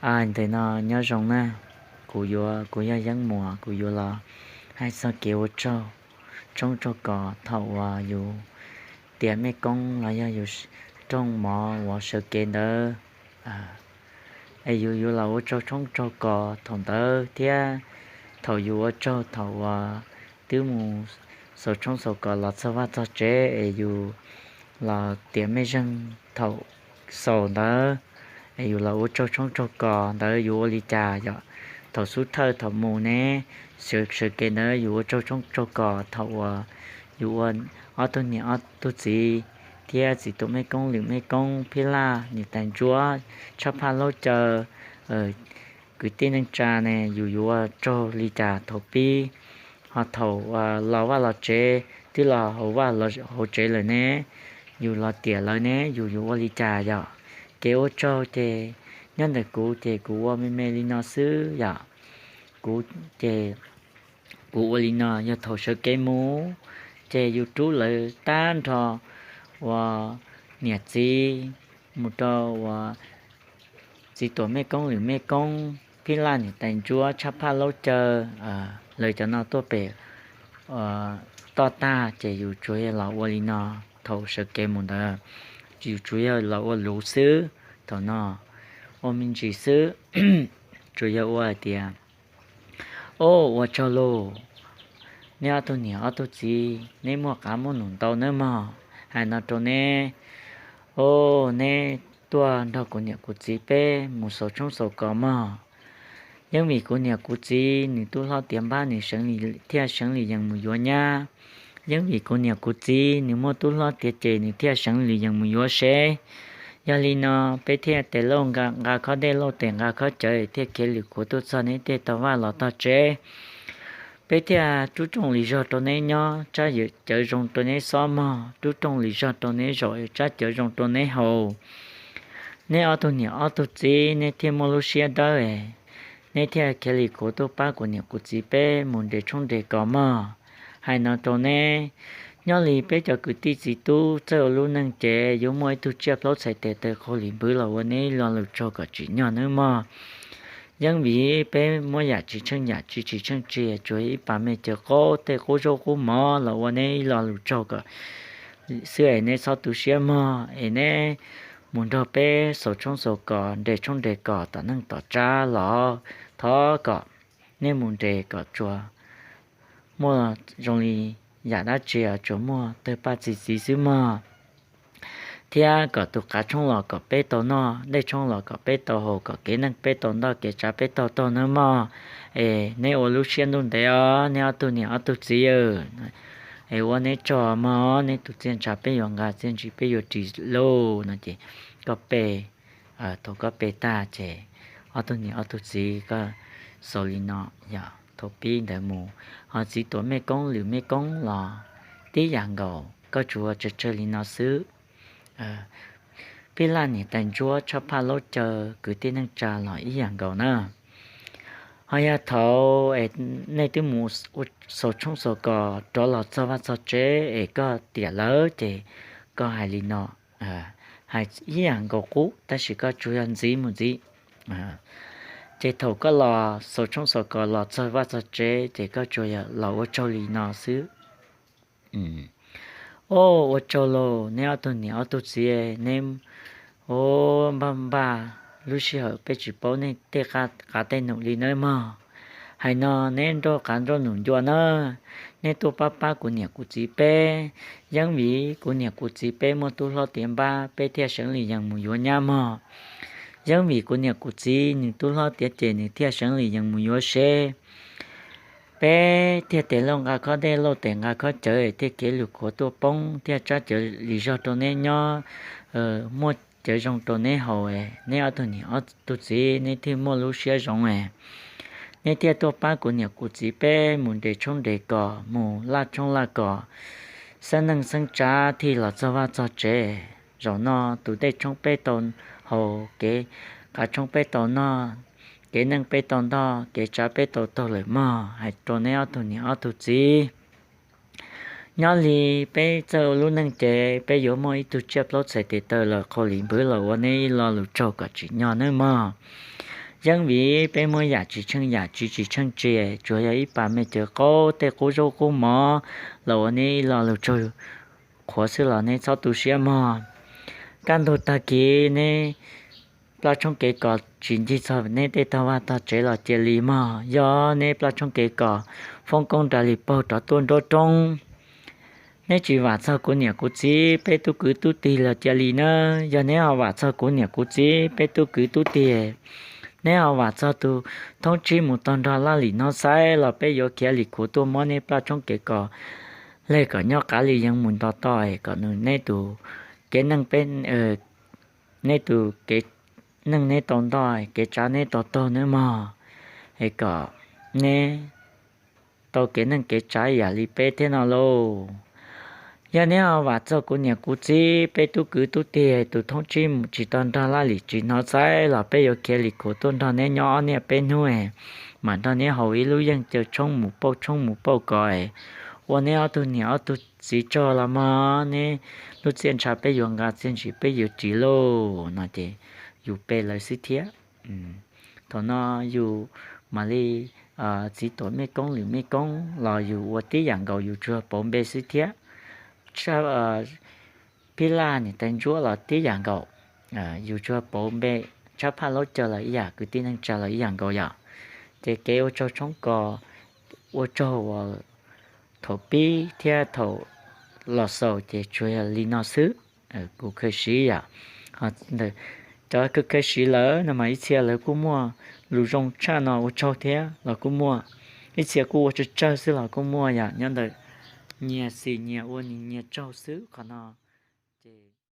Ntawm no nyob zoo na, kuv yuav, kuv yog Yeeb Muas, kuv yuav los hais txog kev ua tsaug tshoob tsaug kos thaum uas yus tiam mej koob los yog yus rooj mov uas sawv kev ntawd. Es yus yuav los ua tsaug tshoob tsaug kos thaum ntawd thiab thaum yus ua tsaug thaum uas twb mus xaus tshoob xaus kos los txog vaj txog tsev es yus los tiam mej zeeg thaum xaus ntawd, es yus los ua tsaug tshoob tsaug kos ntawd yus ua li cas yom? Thaum xub thawj thaum mus ne, sawv kev ntawd yus ua tsaug tshoob tsaug kos thaum uas yus ua ob tug niam ob tug txiv thiab txiv tuam mej koob lwm mej koob phij laj niam tais ntsuab tshaj phaj laub caw kwv tij neej tsa ne, yus yuav ua tsaug li cas thaum pib? Ho thaum los vaj los tsev twb los hauv vaj hauv tsev lawm ne, yus los tiam lawv ne, yus yuav ua li cas yom? Kev ua tsaug ces nyob ntawm kuv ces kuv ua me me li no xwb yom. Kuv ces kuv ua li no, yog thaum sawv kev mus ces yus rub lawv tag nrho uas niam txiv mus rau uas txiv tuam mej koob lwm mej koob phij laj niam tais ntsuab tshaj phaj laub caw, lawv cov no tuaj pem toj tag ces yus tsuas yog los ua li no. Thaum sawv kev mus ntawd yus tsuas yog los ua luv xwb, thaum no ua me ntsis xwb, tsuas yog ua hais tias, Au, ua tsaug lauj, neb ob tug niam ob tug txiv, neb muaj qav muaj num ntau nawb mog. Hais no rau neb, au, neb tuaj nrog kuv niam kuv txiv peb mus xaus tshoob xaus kos mog. Yeej vim kuv niam kuv txiv nws tub hlob tiav npab nws thiaj seev lwm yees mus yuav nyab. Yeej vim kuv niam kuv txiv nws muaj tub hlob tiav ces nws thiaj seev lwm yees mus yuav sev. Yog li no peb thiaj tes lauj nqa khob dej, lauj tes nqa khob cawv thiaj khiav lwm khuav tuaj txog neb tej tog vaj los tog tsev. Peb thiaj rub rooj lwm zog rau neb nyob, tsab cawv zoo rau neb xob mog, rub rooj lwm zog rau neb zaum, tsab cawv zoo rau neb haus. Neb ob tug niam ob tug txiv neb thiaj muaj lub siab dawb, neb thiaj khiav lwm khuav tuaj pab kuv niam kuv txiv peb mus nres tshoob nres kos mog. Hais no rau neb, nyob li peb cov kwv tij txiv tub txawj ua lub neej ces yuav muaj ib tug tsiaj plaub txhais tes taw qhau lim npwv los ua neb ib lo lus tsaug kom tsim nyog nawb mog. Yeej vim peb muab yam tsis tsheej yam, tsis tsis tsheej tsis, tsuas ib pas me cawv qaub tej qub zaub qub mov los ua neb ib lo lus tsaug kom xwb es neb txhob tu siab mog, es neb mus nrog peb xaus tshoob xaus kos, nres tshoob nres kos tom neej tom tsab los thov kom neb mus nres kom tsuas muaj zoo li yam dab tsi tsuas muaj tawg paj txi txiv xwb mog, thiab kom tus qav tshoob los kom peb tau noj, dej tshoob los kom peb tau haus, kom kev neej peb tau ntoj, kev tsav peb tau taug nawb mog. Es neb ua lub siab ntuj ntev os neb ob tug niam ob tug txiv, es ua neb tsaug mog, neb tus txiaj ntsha peb yuav nqa, txiaj ntsig peb yuav ris lauj no ces koj pe. Thaum koj pe tag ces ob tug niam ob tug txiv koj xaus li no, yog thaum pib ntawd mus, ho txiv tuam mej koob lwm mej koob los tib yam nkaus, koj tsuas tsawg tsawg li no xwb. Phij laj niam tais ntsuab tshaj phaj laub caw kwv tij neej tsa los ib yam nkaus na. Ho yog thaum es nej twb mus xaus tshoob xaus kos rov los txog vaj txog tsev es koj tiam lawv ces koj hais li no, hais ib yam nkaus qub tab sis koj tsuas yog ntxiv mus ntxiv. Ces thaum koj los xaus tshoob xaus kos los txog vaj txog tsev ces koj tsuas yog los ua tsaug li no xwb. Au, ua tsaug lauj neb ob tug niam ob tug txiv, neb, au, npaj npaj lub sij hawm peb tsis paub nej tej qav tej num li nawb mog. Hais no neb nrauj qav nrauj num ncua na, neb tuaj pab pab kuv niam kuv txiv peb. Yeej vim kuv niam kuv txiv peb muaj tub hlob tiav npab peb thiaj seev lwm yees mus yuav nyab mog. Yeej vim kuv niam kuv txiv nws tub hlob tiav ces nws thiaj seev lwm yees mus yuav sev. Peb thiaj tes lauj nqa khob dej lauj tes nqa khob cawv thiaj kev lwm khuav tuaj poob thiaj tsab cawv lwm zog rau neb nyob, muaj cawv zoo rau neb haus, neb ob tug niam ob tug txiv neb thiaj muaj lub siab zoo. Neb thiaj tuaj pab kuv niam kuv txiv peb mus nres tshoob nres kos mus laj tshoob laj kos, xeeb neej xeeb tsav thiaj los txog vaj txog tsev. Zaum no tus dej tshoob peb tau haus, kev qav tshoob peb tau noj, kev neej peb tau ntoj, kev tsav peb tau taug lawm mog. Hais rau neb ob tug niam ob tug txiv, nyob li peb txawj ua lub neej ces peb yuav muaj ib tug tsiaj plaub txhais tes taw los qhau lim npwv los ua neb ib lo lus tsaug kom tsim nyog nawb mog. yeeb vim peb muab yam tsis tsheej yam tsis tsis tsheej tse, tsuas yog ib pas me cawv qaub tej qub zaub qub mov los ua neb ib lo lus tsaug qhuav xwb los neb txhob tu siab mog. Kaj ntug tag kis neb plaj tshoob kev kos tsis ncig txog neb tej tog vaj tog tsev los cia li mog, yog neb plaj tshoob kev kos foob koob nra li paug rov tuaj nruab roob. Neb tsis vam txog kuv niam kuv txiv peb tub kwv tub tij los cia li na, yog neb ho vam txog kuv niam kuv txiv peb tub kwv tub tij, neb ho vam txog tus thoob tsib mus tog nrog Laj Lim Nov Xaib los peb yuav khiav li khuv tuaj muab neb plaj tshoob kev kos leg kom nyob qav li yeev mus nto toj kom neb tus kev neej peb neb tus kev neej neb tau ntoj kev tsav neb tau taug nawb mog, es kom neb tau kev neej kev tsav yam li peb thiab no lauj. Yog neb ho vam txog kuv niam kuv txiv peb tub kwv tub tij tus thoob tsib mus tsis tau nrog Laj Lim tsis Nov Xaib los peb yuav khiav li khuv tuaj nrog neb nyob ob niaj peb hnub, mam nrog neb haus ib lub yeej caw tshoob mus pauj tshoob mus pauj kos, ua neb ob tug niam ob tug txiv tsaug los mog, neb lub txiaj ntsha peb yuav nqa txiaj ntsim peb yuav ris lauj no ces yus pe lawv xwb thiab. Thaum no yus mam li txiv tuam mej koob lwm mej koob los yus ua tib yam nkaus yus tsuas pauv npe xwb thiab. Phij laj niam tais ntsuab los tib yam nkaus, yus tsuas pauv npe, tshab phaj laub caw los ib yam, kwv tij neej tsa los ib yam nkaus yom. Ces kev ua tsaug tshoob kos, ua tsaug uas thaum pib thiab thaum los xaus ces tsuas yog li no xwb. Kuv khaws siv yom, cov khaws siv lawm no mas ib txhia lawv kuj muaj lus zoo tshaj no ua tsaug thiab los kuj muaj, ib txhia kuj ua tsawg tsawg xwb los kuj muaj yom, nyob ntawm nyias xim nyias ua nyias tsaug xwb qhov no.